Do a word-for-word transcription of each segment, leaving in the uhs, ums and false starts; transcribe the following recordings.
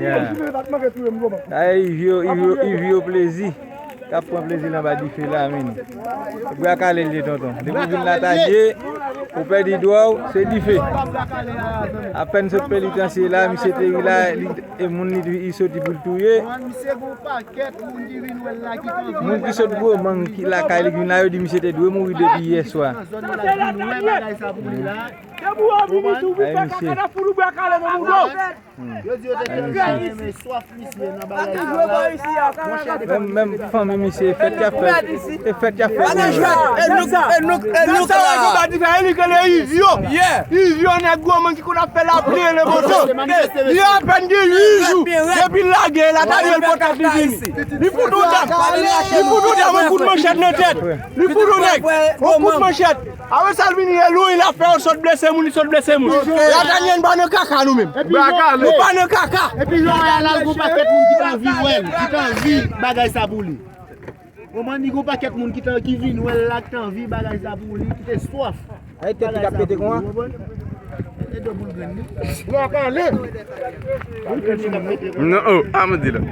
Yeah. Ay, Ivyo, Ivyo, Ivyo plezi. K ap pran plezi l anba dife la, men. Bwa kale l ye, tonton. Depi w vin la, ta ye, ou pèdi dwa w, se dife. Apèn sot penitansye la, misye te ri la, li, e moun li, li soti pou l touye. Misye gon pakèt moun ki vin wè l la ki t anvi. Moun ki sot Gwomang ki lakay li ki vin la, yo di misye te dwe mouri depi yè swa. Nan zòn nan la vin wè bagay sa pou li la. Depi w anvi misye, ou vin fè kaka nan foul ou bwa kale nan moun yo. Yo di yo te tèlman renmen swaf misye nan bagay sa la. Menm, menm fanmi misye, fèt y ap fèt. E fèt y ap fèt. Ane jwèt. E nou, e nou, e nou sa la. Yo ba dife, e li ke le Ivyo. Ivyo nèg Gwomang ki konn ap fè lapli e le boto. Li apèn gen uit jou depi l lage la, ta di l pòt ap vini. Li fout ou tèt. Li fout ou tèt, yon kout manchèt nan tèt. Li fout ou nèg. Yon kout manchèt. Apre sa l vini, e lou, l ap fè yo sot blese moun, li sot blese moun. Latanyen pa nan kaka nou menm. Nou pa nan kaka. Epi Lorayal la, l gon pakèt moun ki t anvi wè l, ki t anvi bagay sa pou li. Konprann, li gon pakèt moun ki t an, ki vin wè l la, ki t anvi bagay sa pou li, ki te swaf. Ay, tèt li k ap pete konsa. E do boul grenn li. Lorayal. Boul grenn li k ap pete. Non, oh, a mwen di la.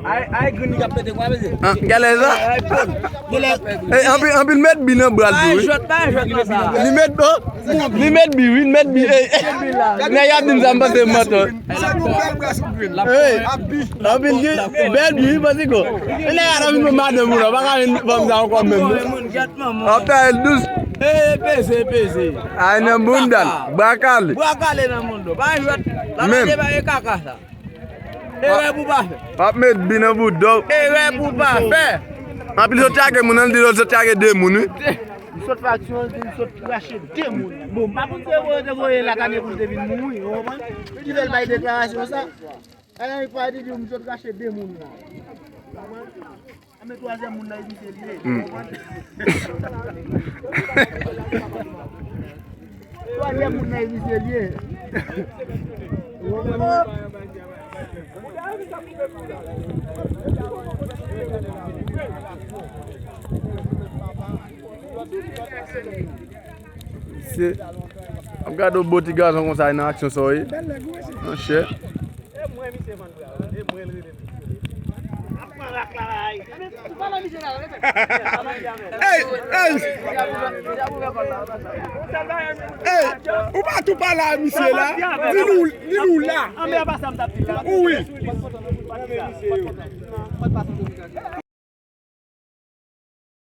Ay, ay, grenn li k ap pete kwa, mesye. Ah, gade sa. Ay, ay, bon. Gade. Eh, anpil, anpil met bi nan bra l tou, wi. Jwèt, pa jwèt nan sa. Li met, oh, li met bi, wi, li met bi. Eh, eh. Nèg ap di m sa, m panse m mantò. Eh, anpil gen, bèl bi, wi, panse ko. E nèg ap di m madanm ou la, pa ka vin fanm sa ankò menm, non. Ap ta el dous. Eh, peze, peze. Ay, nan bounda l. Bwa kale. Bwa kale nan moun do. Pa jwèt. La pa de bagay kaka sa. Erè pou pa fè. W ap met bi nan bouda w. Erè pou pa fè. Anpil sot chage moun, an di lòt sot chage de moun, wi. M sot faksyon, m sot rache de moun. Bon, m pa konn se yo te voye la kane pou l te vin mouri, ou konprann? Ki fè l bay deklarasyon sa? Ala, pa di m sot rache de moun la. Ou konprann? A, men twazyèm moun nan, e misye li ye. Hmm. Twazyèm moun nan, e misye li ye. Misye, ap gade yon bon ti gason konsa nan aksyon sa w ye. Monchè. Ey, ey. Ey, ou pa tou pale a misye la. Di nou, di nou la. Ou wi.